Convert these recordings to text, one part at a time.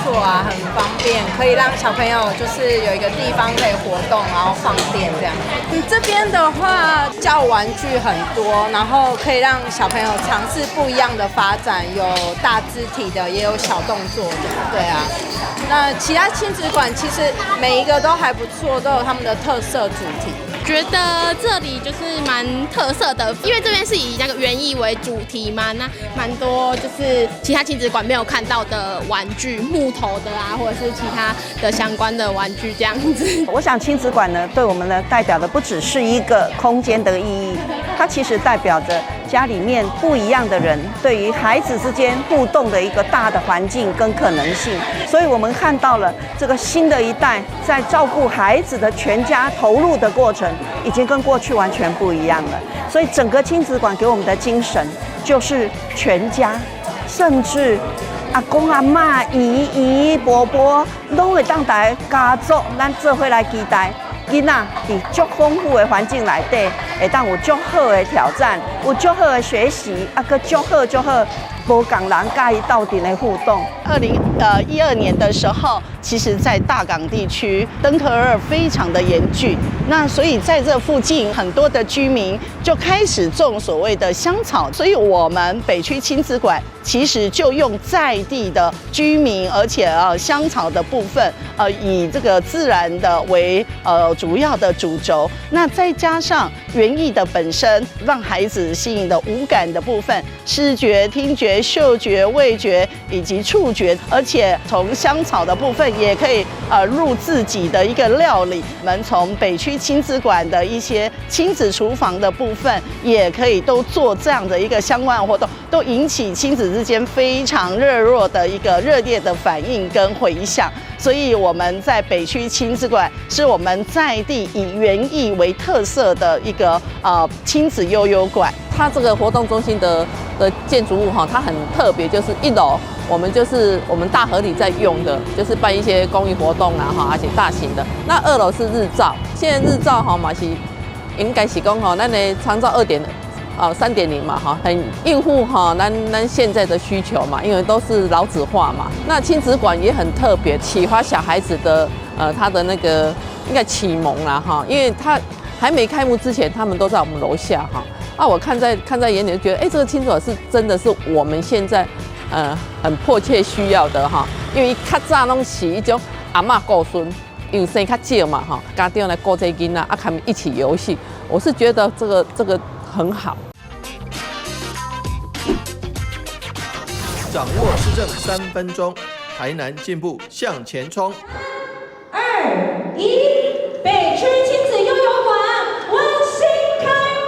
錯啊，很方便，可以讓小朋友就是有一個地方可以活動，然後放電這樣。嗯，這邊的話教玩具很多，然後可以讓小朋友嘗試不一樣的發展，有大肢體的，也有小動作的，對啊。那其他親子館其實每一個都還不錯，都有他們的特色主題。覺得這裡就是蠻特色的，因為這邊是以那個園藝為主題嘛，那蠻多就是其他親子館沒有看到的玩具，木頭的啊，或者是其他的相關的玩具這樣子。我想親子館呢，對我們呢代表的不只是一個空間的意義，它其實代表着家裡面不一樣的人對於孩子之間互動的一個大的環境跟可能性。所以我們看到了這個新的一代在照顧孩子的全家投入的過程，已經跟過去完全不一樣了。所以整個親子館給我們的精神就是全家，甚至阿公阿嬤、姨姨伯伯，攏會當來家族，咱做伙來期待囡仔佇足豐富的環境內底，會當有足好的挑戰，有足好的學習，啊，閣足好足好無仝人佮伊鬥陣的互動。2012年的時候，其實在大港地區登革熱非常的嚴峻，那所以在這附近很多的居民就開始種所謂的香草，所以我們北區親子館其實就用在地的居民，而且香草的部分，以這個自然的為主要的主軸，那再加上園藝的本身，讓孩子吸引的五感的部分，視覺、聽覺、嗅覺、味覺以及觸覺，而且從香草的部分也可以入自己的一個料理。我們從北區親子館的一些親子廚房的部分，也可以都做這樣的一個相關活動，都引起親子之間非常熱絡的一個熱烈的反應跟迴響。所以我們在北區親子館是我們在地以園藝為特色的一個親子悠遊館。它這個活動中心的建築物哈，它很特別，就是一樓我們就是我們大和里在用的，就是辦一些公益活動啊哈，而且大型的。那二樓是日照，現在日照哈嘛是應該是講吼，咱的長照2.、3.0嘛哈，很應付哈咱現在的需求嘛，因為都是老子化嘛。那親子館也很特別，啟發小孩子的他的那個應該啟蒙啦哈，因為他還沒開幕之前，他們都在我們樓下哈。啊，我看在眼裡，就覺得，哎，這個親子館是真的是我們現在，很迫切需要的哈。因為較早攏是一種阿嬤顧孫，因為生較少嘛哈，家長來顧這囡仔，啊，他們一起遊戲，我是覺得這個很好。掌握市政3分鐘，台南進步向前衝。 2、1，北區親子悠遊館溫馨開幕。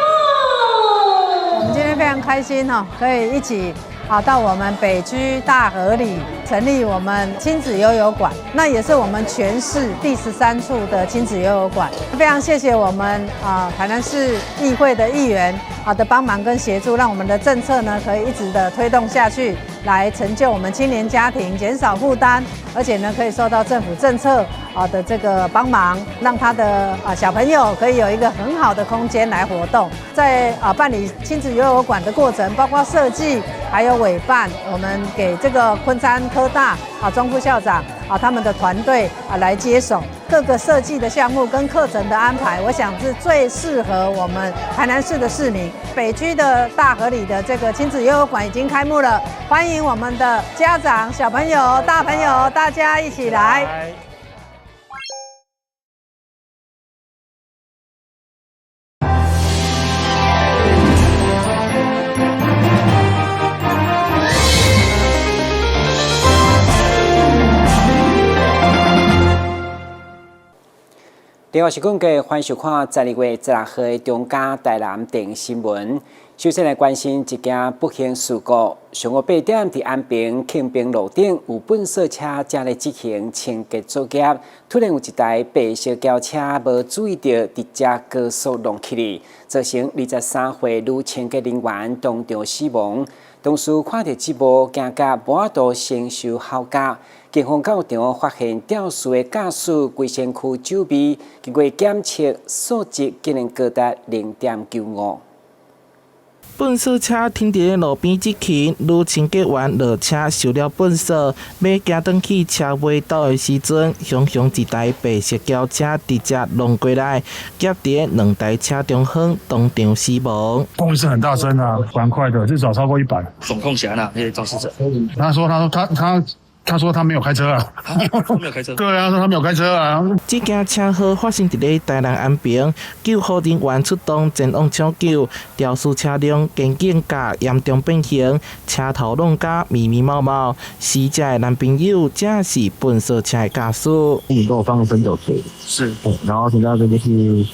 我們今天非常開心哈，可以一起啊到我們北區大和里成立我們親子悠遊館，那也是我們全市第13處的親子悠遊館。非常謝謝我們啊台南市議會的議員啊的幫忙跟協助，讓我們的政策呢可以一直的推動下去，來成就我們青年家庭，減少負擔，而且呢可以受到政府政策啊的這個幫忙，讓他的啊小朋友可以有一個很好的空間來活動。在啊辦理親子悠遊館的過程，包括設計還有委辦，我們給這個昆山科大啊莊副校長啊他們的團隊啊來接手各個設計的項目跟課程的安排，我想是最適合我們台南市的市民。北區的大和里的這個親子悠遊館已經開幕了，歡迎我們的家長、小朋友、大朋友，大家一起來。電話是廣告，歡迎收看12月16號的中嘉台南電新聞。首先來關心一件不幸事故。上午8點，佇安平慶平路頂有糞掃車正咧執行清潔作業，突然有一台白色轎車無注意著，直接高速撞起去，造成23歲女清潔人員當場死亡。同事看著這幕，驚甲無法度承受吼叫。警方到場發現肇事的駕駛規身軀酒味，經過檢測數值竟然高達0.95。糞掃車停佇路邊執勤，女清潔員落車收了糞掃，欲行轉去車尾斗的時陣，雄雄一台白色轎車直接挵過來，夾佇兩台車中間，當場死亡。轟一聲很大聲啊，蠻快的，至少超過100。總控起來啦，那些肇事者。他說：他說他他。他說他沒有開車啊，沒有開車。對啊，說他沒有開車啊。這件車禍發生佇咧台南安平，救護人員出動前往搶救，肇事車輛肩頸架嚴重變形，車頭挵甲密密麻麻。死者的男朋友正是糞掃車的駕駛。你都有放三角錘，是，然後其他這就是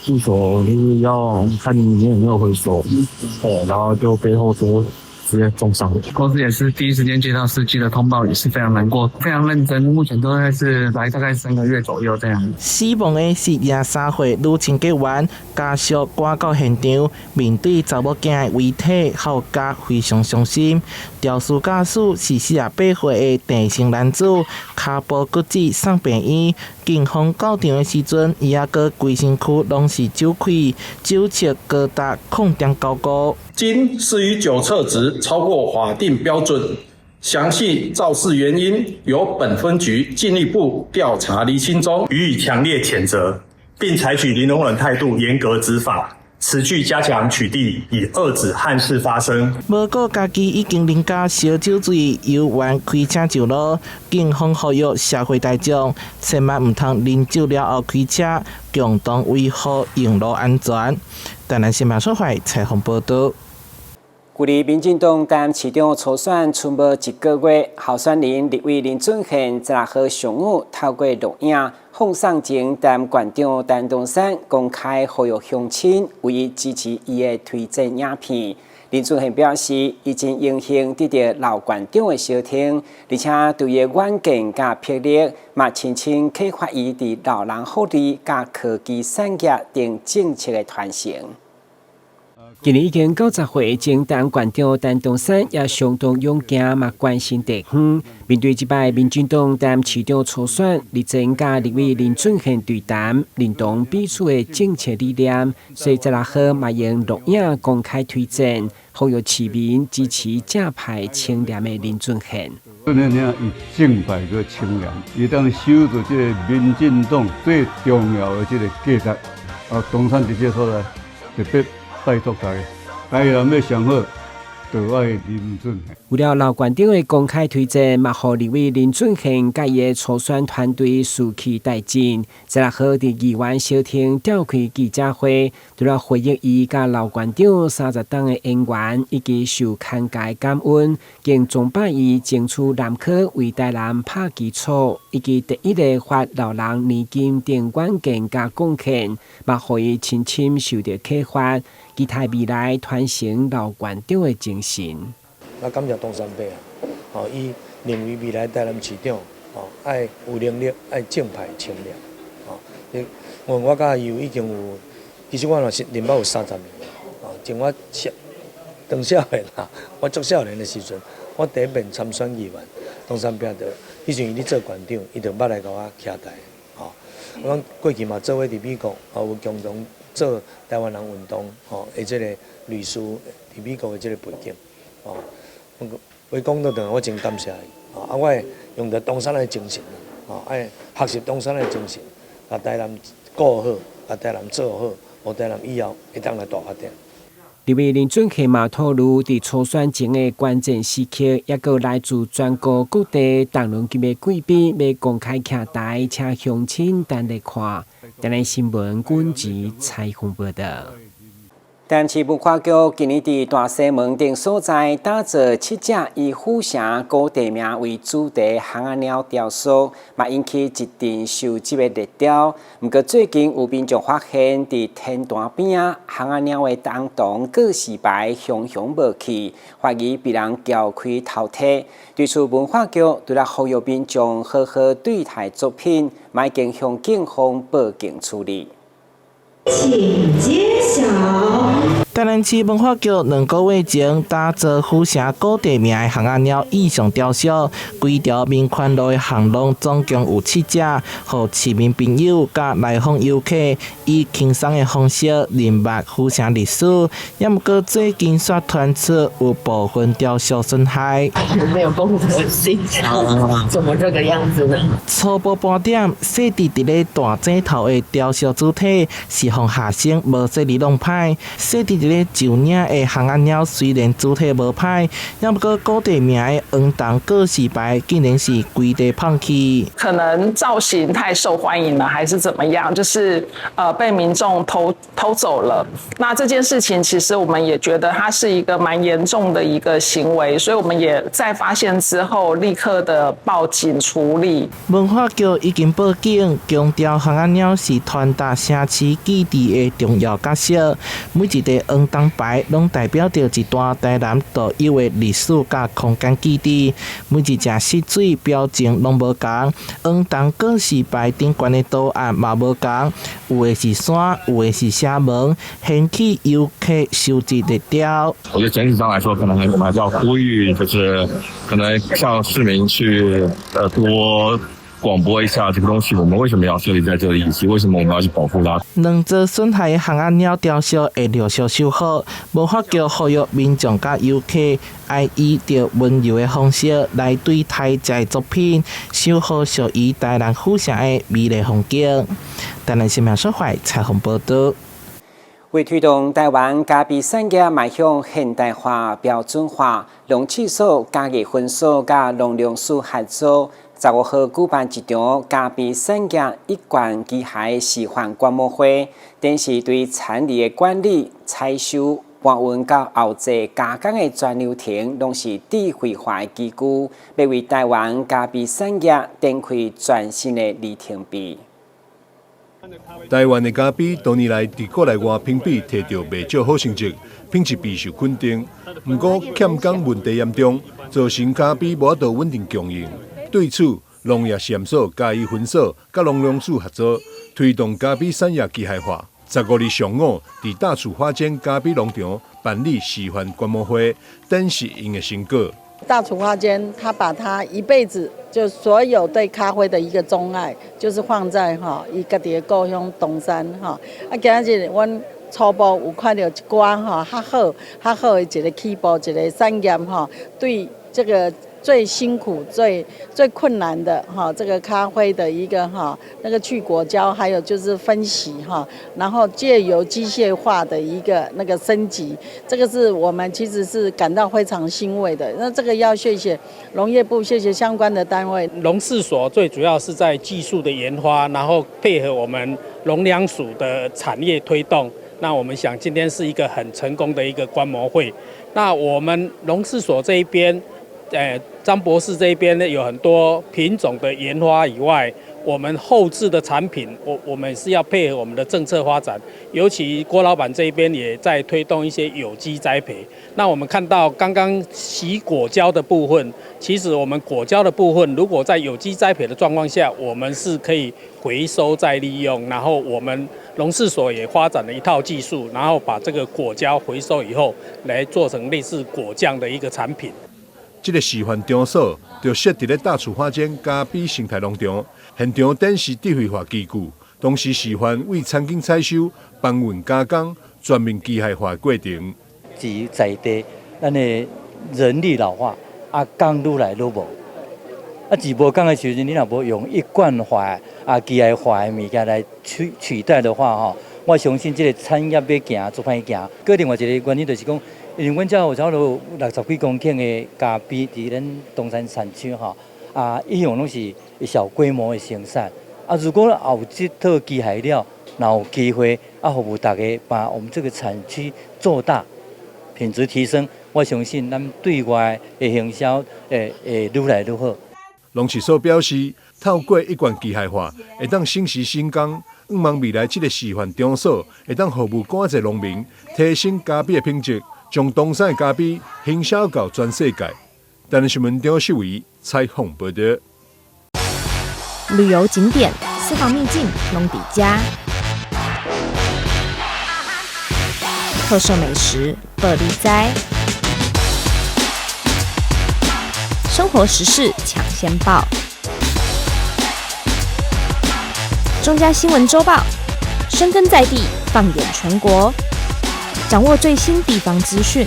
助手，就是要看你有沒有回收，哦，然後就背後說。直接重傷。公司也是第一時間接到司機的通報，也是非常難過，非常認真。目前都還是來大概3個月左右這樣。死亡的是23歲女清潔員，家屬趕到現場，面對查某囝的遺體，哭甲非常傷心。肇事駕駛是48歲的鄭姓男子，跤步骨折送病院。警方到場的時陣，伊猶閣規身軀攏是酒氣，酒測高達0.95。經適宜酒測值超過法定標準，詳細肇事原因由本分局進一步調查釐清中，予以強烈譴責，並採取零容忍態度，嚴格執法，持續加強取締，以遏止憾事發生。無顧家己已經啉甲燒酒醉，猶原開車上路，警方呼籲社會大眾，千萬毋通啉酒了後開車，共同維護用路安全。台南新聞出發採訪報道。距離民進黨台南市長初選賰無一個月，候選人立委林俊憲16號上午透過錄影放送前台南縣長陳東山公開呼籲鄉親為伊支持伊的推薦影片。林俊憲表示，伊真榮幸得到劉縣長的相挺，而且對伊的遠見佮魄力，嘛深深啟發伊佇老人福利佮科技產業等政策的傳承。今年已經90歲，前台南縣長陳東山也相當勇健，嘛關心地方。面對這擺民進黨台南市長初選，日前佮立委林俊憲對談，認同彼此的政策理念，所以16號嘛用錄影公開推薦，呼籲市民支持正派清廉的林俊憲。俊憲兄伊正派閣清廉，伊當守住這个民進黨最重要的這个價值。啊，東山佇這个所在特別拜託大家，台南欲上好，就愛林俊憲。為了劉縣長的公開推薦，嘛予立委林俊憲佮伊的初選團隊士氣大振。16號佇議員小廳召開記者會，除了回憶伊佮劉縣長30冬的姻緣，以及受牽家的感恩，更崇拜伊爭取南科為台南拍基礎，以及第一个發老人年金等遠見佮貢獻，嘛予伊深深受著啟發，期待未來傳承劉縣長的精神。我感謝東山伯啊，哦，伊認為未來台南市長，哦，愛有能力，愛正派清廉，哦，我佮伊有已經有，其實我若是認捌有30年，哦，從我少當少年啦，我足少年的時陣，我第一遍參選議員，東山伯就，彼時陣伊咧做縣長，伊就捌來共我徛台，哦，阮過去嘛做伙佇美國，哦，有共同做台灣人運動，吼的這个律師佇美國的這个背景，哦。話講倒轉，我真感謝伊。啊，我會用著東山的精神，吼，愛學習東山的精神，共台南顧好，共台南做好，予台南以後會當來大發展。立委林俊憲嘛透露，佇初選前的關鍵時刻，猶閣來自全國各地重量級的貴賓欲公開徛台，請鄉親等來看。台南新聞軍籍採訪報道。台南市文化局今年佇大西門等所在打造七隻以府城古地名為主題蜂仔鳥雕塑，嘛引起一陣收集的熱潮。毋過最近有民眾發現，佇天壇邊仔蜂仔鳥的銅銅告示牌雄雄無去，懷疑被人撬開偷提。對此，文化局除了呼籲民眾好好對待作品，嘛已經向警方報警處理。請揭曉。台南市文化局2個月前打造府城古地名的蜂仔貓意象雕塑，規條民權路的巷弄總共有七隻，予市民朋友佮來訪遊客以輕鬆的方式認捌府城歷史。也毋過最近煞傳出有部分雕塑損害。沒有公德心，怎麼這個樣子呢？初步盤點，設置佇咧大井頭的雕塑主體是予學生無細膩弄歹，設置佇咧樹嶺的蜂仔貓雖然主體無歹，也毋過古地名的黃銅告示牌竟然是規塊膨去。可能造型太受歡迎了，還是怎麼樣？就是被民眾偷走了。那這件事情其實我們也覺得它是一個蠻嚴重的一個行為，所以我們也在發現之後立刻的報警處理。文化局已經報警，強調蜂仔貓是傳達城市記憶的重要角色。每一塊黃銅牌攏代表著一段台南獨有的歷史佮空間記憶。每一隻色水表情攏無仝，黃銅告示牌頂懸的圖案嘛無仝，有的是山，有的是城門，掀起遊客收集熱潮。我覺得整體上來說，可能我們還是要呼籲，就是可能向市民去多廣播一下這個東西，我們為什麼要設立在這裡，以及為什麼我們要去保護它。兩座損害的蜂仔貓雕塑會陸續修好，文化局呼籲民眾佮遊客愛以著溫柔的方式來對待這作品，守護屬於台南府城的美麗風景。台南新聞小懷採訪報導。為推動台灣咖啡產業邁向現代化、標準化，農試所嘉義分所佮農糧署合作，15號舉辦一場咖啡產業一貫機械示範觀摩會，展示對產地的管理、採收、搬運到後製加工的全流程，攏是智慧化的機具，欲為台灣咖啡產業展開全新的里程碑。台灣的咖啡多年來佇國內外評比提著袂少好成績，品質備受肯定。毋過欠工問題嚴重，造成咖啡無法度穩定供應。對此，農業試驗所嘉義分所佮農糧署合作，推動咖啡產業機械化。15日上午，佇大厝花間咖啡農場辦理示範觀摩會，展示𪜶的成果。大厝花間，他把他一輩子就所有對咖啡的一個鍾愛，就是放在吼伊家己的故鄉冬山吼。啊，今仔日阮初步有看著一寡吼較好、較好的一個起步，一個產業吼，對這個最辛苦、最最困難的哈，這個咖啡的一個哈那個去果膠，還有就是分析哈，然後借由機械化的一個那個升級，這個是我們其實是感到非常欣慰的。那這個要謝謝農業部，謝謝相關的單位。農試所最主要是在技術的研發，然後配合我們農糧署的產業推動。那我們想今天是一個很成功的一個觀摩會。那我們農試所這一邊，張博士這一邊呢，有很多品種的研發以外，我們後製的產品，我們是要配合我們的政策發展，尤其郭老闆這一邊也在推動一些有機栽培。那我們看到剛剛洗果膠的部分，其實我們果膠的部分，如果在有機栽培的狀況下，我們是可以回收再利用，然後我們農試所也發展了一套技術，然後把這個果膠回收以後，來做成類似果醬的一個產品。這個示範場所就設佇咧大厝花間咖啡生態農場，現場展示智慧化機具，同時示範為田間採收、搬運加工、全面機械化的過程。佇在地，咱的人力老化，啊，工愈來愈無。啊，佇無工的時陣，你若無用一貫化啊機械化的物件來取代的話，吼，我相信這個產業欲行足歹行。閣另外一個原因就是講，因為阮遮有差不多60幾公頃的咖啡佇咱冬山產區吼，啊，一向攏是小規模的生產。啊，如果有這套機械了，若有機會啊，服務大家把我們這個產區做大，品質提升，我相信咱對外的行銷會愈來愈好。農試所表示，透過一貫機械化，會當省時省工。向望未來這個示範場所會當服務更濟農民，提升咖啡的品質，將冬山的咖啡行銷到全世界。台南新聞張秀維採訪報導。旅遊景點、私房秘境攏佇遮。特色美食報你知，生活時事搶先報，中嘉新聞週報，深耕在地，放眼全國，掌握最新地方資訊。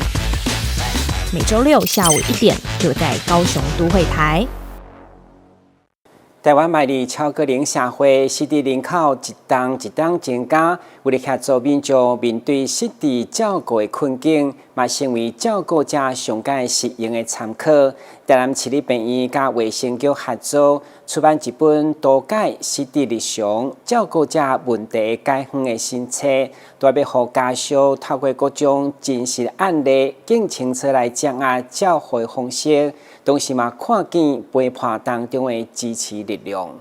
每週六下午1點，就在高雄都會台。台灣邁入超高齡社會，失智人口一冬一冬增加，為了協助民眾面對失智照顧的困境，嘛成為照顧者上蓋實用的參考。台南市立病院佮衛生局合作出版一本圖解失智日常照顧者問題解方的新冊，代表予家屬透過各種真實案例，更清楚來掌握照護的方式。同時嘛，看見陪伴當中的支持力量。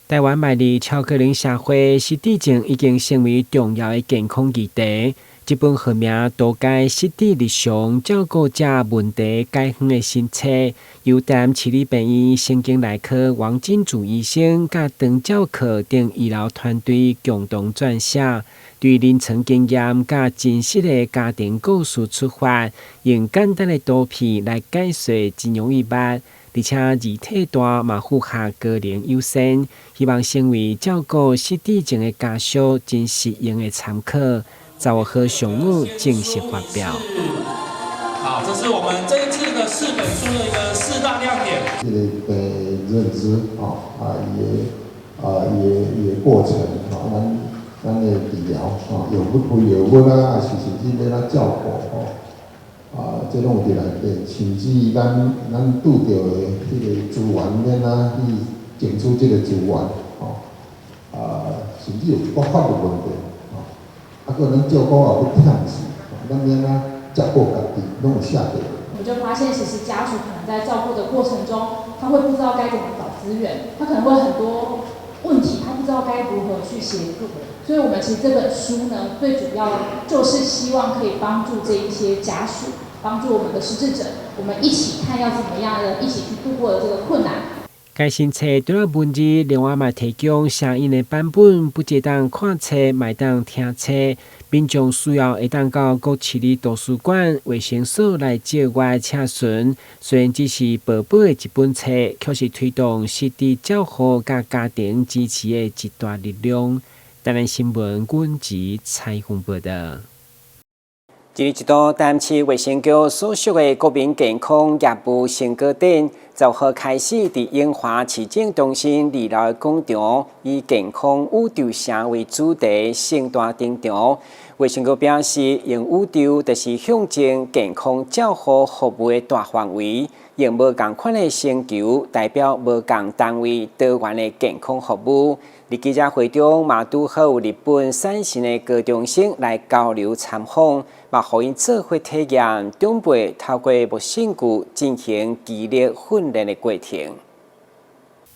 台灣邁入超高齡社會，失智症已經成為重要的健康議題。這本號名《圖解失智日常照顧者問題解方》的新冊，由台南市立病院神經內科王金柱醫生佮長照課等醫療團隊共同撰寫。對臨床經驗佮真實的家庭故事出發，用簡單的圖片來解說，真容易捌，而且字體大嘛符合高齡友善，希望成為照顧失智症的家屬真實用的參考。15號上午正式發表。好，這是我們這一次的四本書的一個四大亮點。這个病認知啊，伊的啊，伊的過程啊，咱的治療啊，藥物配藥物啊，抑是甚至欲按怎照顧吼，啊，這攏有佇內底，甚至咱拄著的彼个資源，欲按怎去爭取這個資源吼，啊，甚至有一寡法律問題吼，啊，閣咱照顧也欲忝死，咱欲按怎照顧家己，攏有寫著。我們就發現，其實家屬可能在照顧的過程中，他會不知道該怎麼找資源，他可能會很多問題，他不知道該如何去協助。所以，我們其實這本書呢，最主要就是希望可以幫助這一些家屬，幫助我們的失智者，我們一起看要怎麼樣的，一起去度過這個困難。該新冊除了文字，另外嘛提供聲音的版本，不只當看冊，嘛會當聽冊。民眾需要會當到各市立圖書館、衛生所來借閱查詢。雖然只是薄薄的一本冊，卻是推動失智照護佮家庭支持的一大力量。台南新聞阮吉采訪報導。一年一度，台南市衛生局所屬的國民健康業務成果展，15號開始佇永華市政中心二樓的廣場，以健康宇宙城為主題盛大登場。衛生局表示，用宇宙就是象徵健康照護服務的大範圍，用無仝款的星球代表無仝單位多元的健康服務。佇記者會中，嘛拄好有日本三神的高中生來交流參訪，嘛予𪜶做伙體驗長輩透過木性具進行肌力訓練的過程。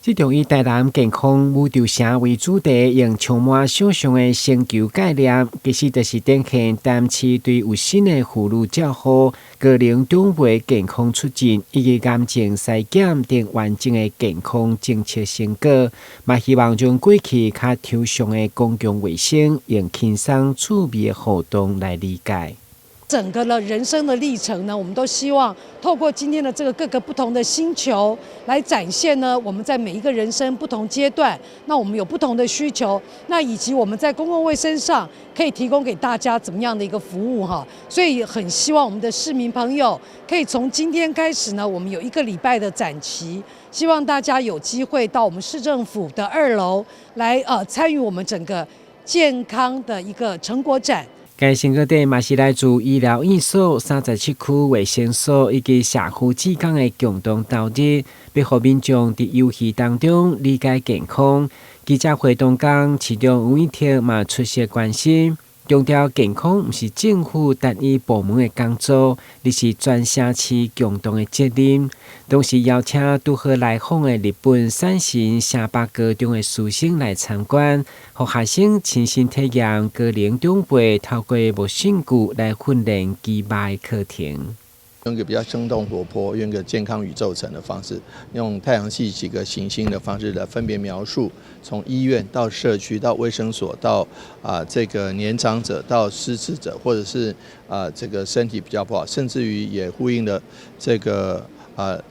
這場以台南健康宇宙城為主題，用充滿想像的星球概念，其實就是展現台南市對有心的婦女照護、高齡長輩健康促進以及癌症篩檢等完整的健康政策成果，嘛希望將過去較抽象的公共衛生，用輕鬆趣味的互動來理解。整個的人生的歷程呢，我們都希望透過今天的這個各個不同的星球來展現呢，我們在每一個人生不同階段，那我們有不同的需求，那以及我們在公共衛生上可以提供給大家怎麼樣的一個服務哈，所以很希望我們的市民朋友可以從今天開始呢，我們有一個禮拜的展期，希望大家有機會到我們市政府的2樓來參與我們整個健康的一個成果展。該成果展嘛是來自醫療院所、37區衛生所以及社區志工的共同投入，欲予民眾佇遊戲當中理解健康。記者會當中，市長吳怡婷嘛出席關心，強調健康毋是政府單一部門的工作，而是全城市共同的責任。同時邀請拄好來訪的日本三神城北高中的師生來參觀，予學生親身體驗高齡長輩透過木性具來訓練肌肉的課程。用一個比較生動活潑，用一個健康宇宙層的方式，用太陽系幾個行星的方式來分別描述，從醫院到社區到衛生所到這個年長者到失智者，或者是這個身體比較不好，甚至於也呼應了這個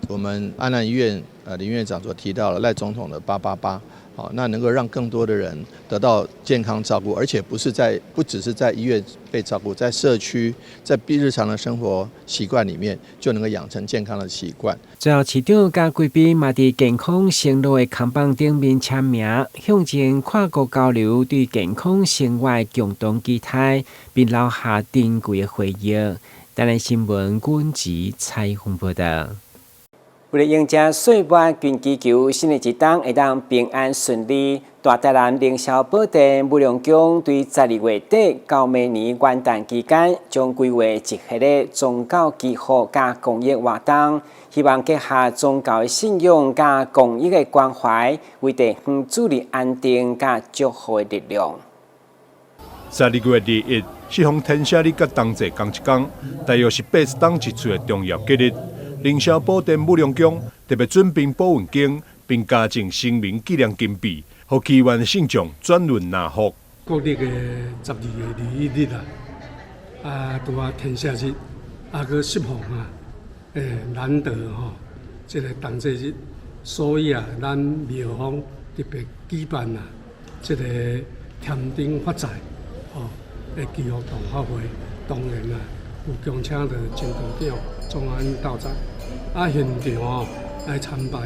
我們安南醫院林院長所提到的賴總統的888。好，那能夠讓更多的人得到健康照顧，而且不是在不只是在醫院被照顧，在社區，在日常的生活習慣裡面就能夠養成健康的習慣。最後，市長佮貴賓嘛佇健康承諾的看板頂面簽名，象徵跨國交流對健康生活的共同期待，並留下珍貴的回憶。台南新聞阮子採訪報道。為了迎接歲末軍祈求新的一冬會當平安順利，大台南凌霄寶殿武龍宮對12月底到明年元旦期間，將規劃一系列宗教祈福佮公益活動，希望結合宗教的信仰佮公益的關懷，為地方注入安定佮祝福的力量。12月21，適逢天赦日佮冬至仝一工，大約是80冬一次的重要節日。凌霄寶殿武龍宮特別準備保運經，並加贈神明紀念金幣，予祈願的信眾轉運納福。國曆的12月21日啊，拄仔天赦日，閣適逢啊，難得吼，這個冬至日，所以啊，咱廟方特別舉辦啊，這個添燈發財吼的祈福大法會，當然啊，有恭請著曾道長莊安道長。現場哦來參拜，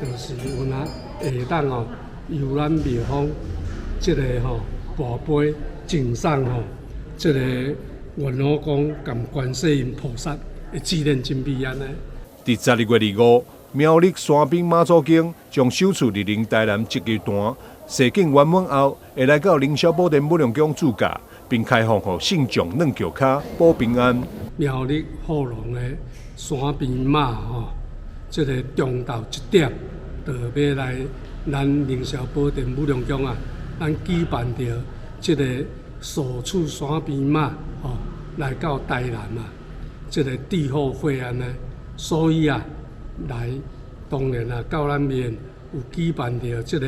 就是有那會當哦，由咱廟方這個吼跋杯贈送吼，這個願老公佮觀世音菩薩的紀念金幣按呢。佇12月25，苗栗山邊媽祖宮將首次蒞臨台南集集團，踅境圓滿後，會來到凌霄寶殿武龍宮駐駕，並開放予信眾軟轎跤保平安。苗栗後龍的山邊媽吼，這個中晝1點，就欲來咱凌霄寶殿武龍宮啊，咱舉辦著這個所處山邊媽吼，來到台南啊，這個地後會按呢，所以啊，來當然啊，到咱面有舉辦著這個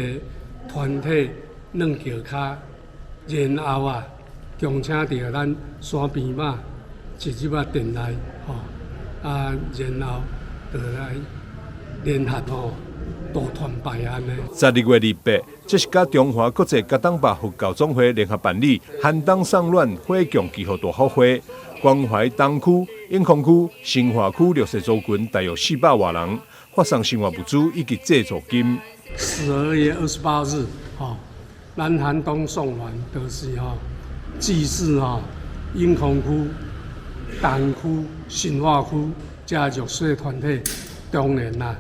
團體軟轎跤，然後啊，恭請著咱山邊媽一入啊殿內吼。然後就來聯合吼大團拜按呢。12月28，這是佮中華國際噶當巴佛教總會聯合辦理寒冬送暖火供祈福大法會，關懷東區、永康區、新化區弱勢族群大約400外人，發送生活物資以及濟助金。12月28日，吼，咱寒冬送暖就是吼祭祀吼永康區、東區、新化區遮弱勢團體，當然啦，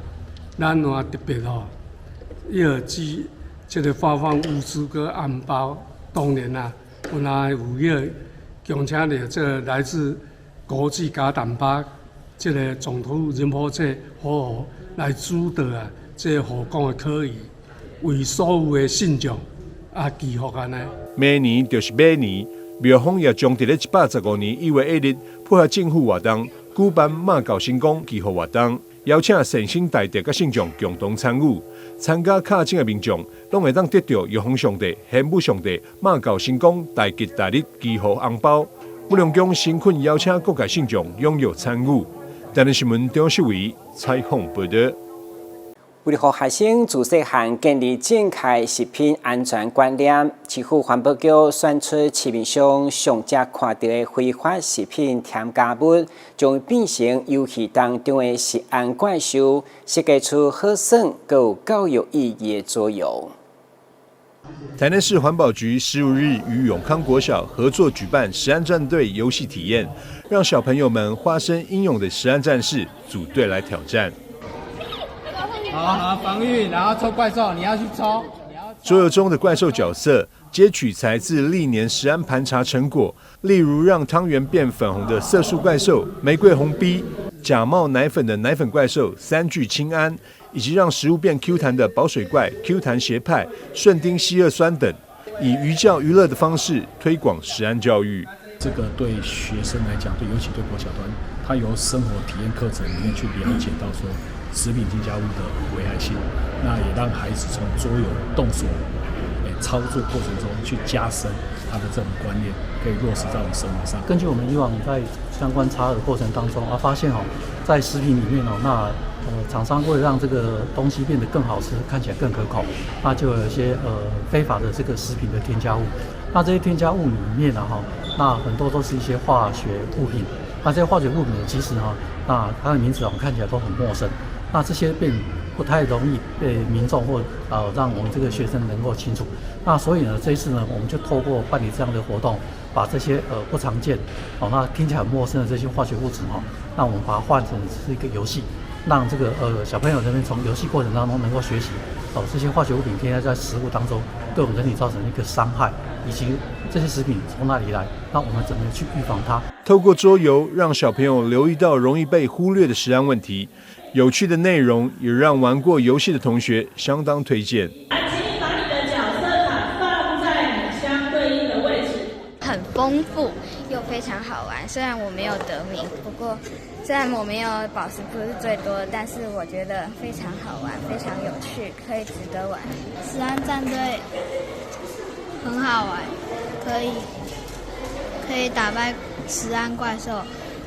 咱嘛特別吼，要寄這個發放物資閣紅包，當然啦，有若有迄個恭請著這個來自國際噶當巴這個總統仁波切活佛來主導啊，這個護講的可以為所有的信眾祈福按呢。明年就是馬年，廟方也將佇咧115年1月1日配合政府活動，舉辦媽教神功祈福活動，邀請善心大德佮信眾共同參與。參加敲鐘的民眾，攏會當得著藥方上帝、玄武上帝、媽教神功大吉大利祈福紅包。武龍宮誠懇邀請各界信眾踴躍參與。台南新聞張秀偉採訪報道。為了予學生自細漢建立正確食品安全觀念，市府環保局選出市面上上捷看著的非法食品添加物，將變成遊戲當中的食安怪獸，設計出好耍閣有教育意義的桌遊。台南市環保局15日與永康國小合作舉辦食安戰隊遊戲體驗，讓小朋友們化身英勇的食安戰士，組隊來挑戰。好好防禦，然後抽怪獸，你要去抽。桌遊中的怪獸角色皆取材自歷年食安盤查成果，例如讓湯圓變粉紅的色素怪獸玫瑰紅 B，假冒奶粉的奶粉怪獸三聚氰胺，以及讓食物變 Q 彈的保水怪 Q 彈鞋派順丁烯二酸等，以寓教於樂的方式推廣食安教育。這個對學生來講，對尤其對國小端，他由生活体验课程里面去了解到说食品添加物的危害性，那也让孩子从桌游动手操作过程中去加深他的这种观念，可以落实在我们生活上。根据我们以往在相关查核的过程当中啊，发现哦，在食品里面哦，那厂商为了让这个东西变得更好吃，看起来更可口，那就有一些非法的这个食品的添加物。那这些添加物里面呢，哈，那很多都是一些化学物品。那这些化学物品其实哈，那它的名字我们看起来都很陌生。那这些变不太容易被民众或让我们这个学生能够清楚。那所以呢，这一次呢，我们就透过办理这样的活动，把这些不常见哦，那听起来很陌生的这些化学物质哈，那我们把它换成是一个游戏，让这个小朋友这边从游戏过程当中能够学习哦，这些化学物品添加在食物当中对我们人体造成一个伤害，以及这些食品从哪里来，那我们怎么去预防它？透过桌游，让小朋友留意到容易被忽略的食安问题。有趣的内容也让玩过游戏的同学相当推荐。来，请你把你的角色卡放在你相对应的位置。很丰富又非常好玩，虽然我没有得名，不过虽然我没有宝石不是最多，但是我觉得非常好玩，非常有趣，可以值得玩。食安战队很好玩，可以打败食安怪兽。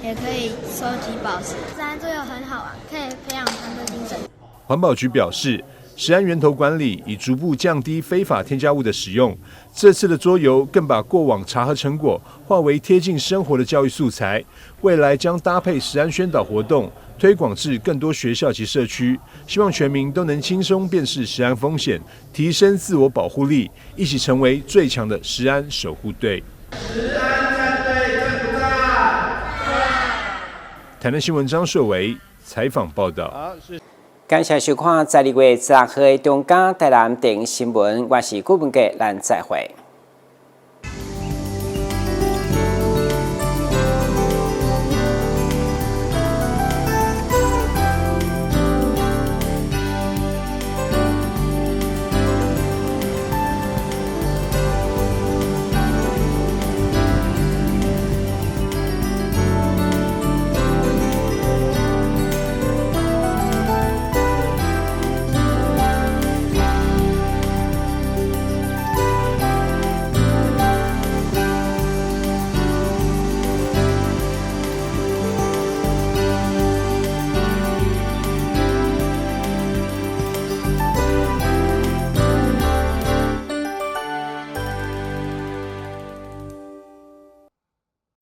也可以收集宝石。食安桌游很好玩，可以培养团队精神。环保局表示，食安源头管理已逐步降低非法添加物的使用。这次的桌游更把过往查核成果化为贴近生活的教育素材，未来将搭配食安宣导活动，推广至更多学校及社区，希望全民都能轻松辨识食安风险，提升自我保护力，一起成为最强的食安守护队。食安战队赞不赞？台南新闻张硕维采访报道。感谢收看12月16号的中嘉台南电新闻，我是顾文杰，咱再会。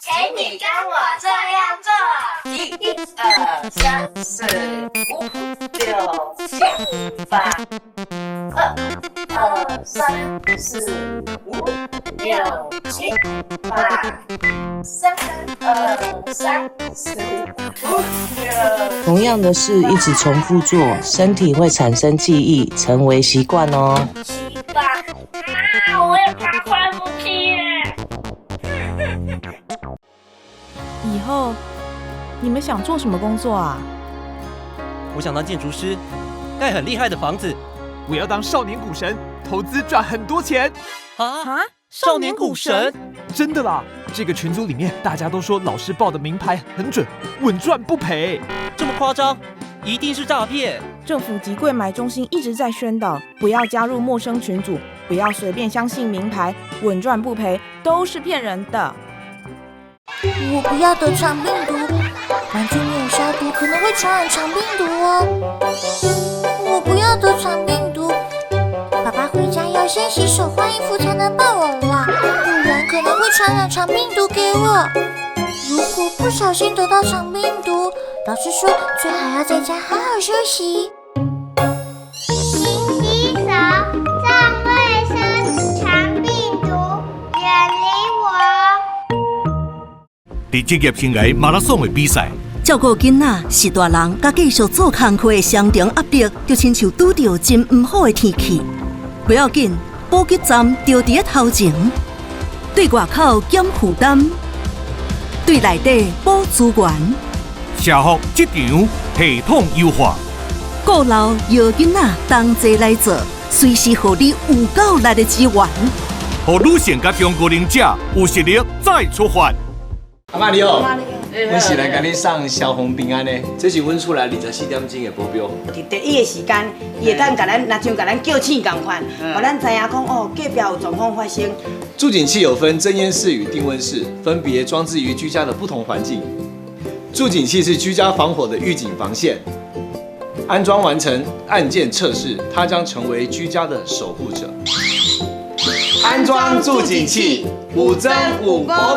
请你跟我这样做：一、二、三、四、五、六、七、八。二、二、三、四、五、六、七、八。三、二、三、四、五、六。同样的事一直重复做，身体会产生记忆，成为习惯哦。七、八，啊！我也怕快不起耶。以后你们想做什么工作啊？我想当建筑师，盖很厉害的房子。我要当少年股神，投资赚很多钱。啊！少年股神？真的啦！这个群组里面大家都说老师报的明牌很准，稳赚不赔。这么夸张？一定是诈骗！政府及柜买中心一直在宣导，不要加入陌生群组，不要随便相信明牌，稳赚不赔都是骗人的。我不要得肠病毒，玩具没有消毒可能会传染肠病毒哦。我不要得肠病毒，爸爸回家要先洗手换衣服才能抱我啦，不然可能会传染肠病毒给我。如果不小心得到肠病毒，老师说最好要在家好好休息。勤洗手，重卫生，肠病毒远离我。伫职业生涯马拉松的比赛，照顾囡仔是大人佮继续做工课的双重压力，就亲像拄著真毋好的天气。不要紧，补给站就伫咧头前，对外口减负担，对内底补资源。社福职场系统优化，顾老摇囡仔同齐来做，随时予你有够力的支援，予女性佮中高龄者有实力再出发。阿妈你好，阮是來共你送消防平安的，這是阮厝內24點鐘的保鏢。佇第一个時間，伊會當共咱，若像共咱叫醒仝款，予咱知影講哦，隔壁有狀況發生。住警器有分偵煙室與定溫室，分別裝置於居家的不同環境。住警器是居家防火的預警防線，安裝完成按鍵測試，它將成為居家的守護者。安裝住警器，五偵五保庇。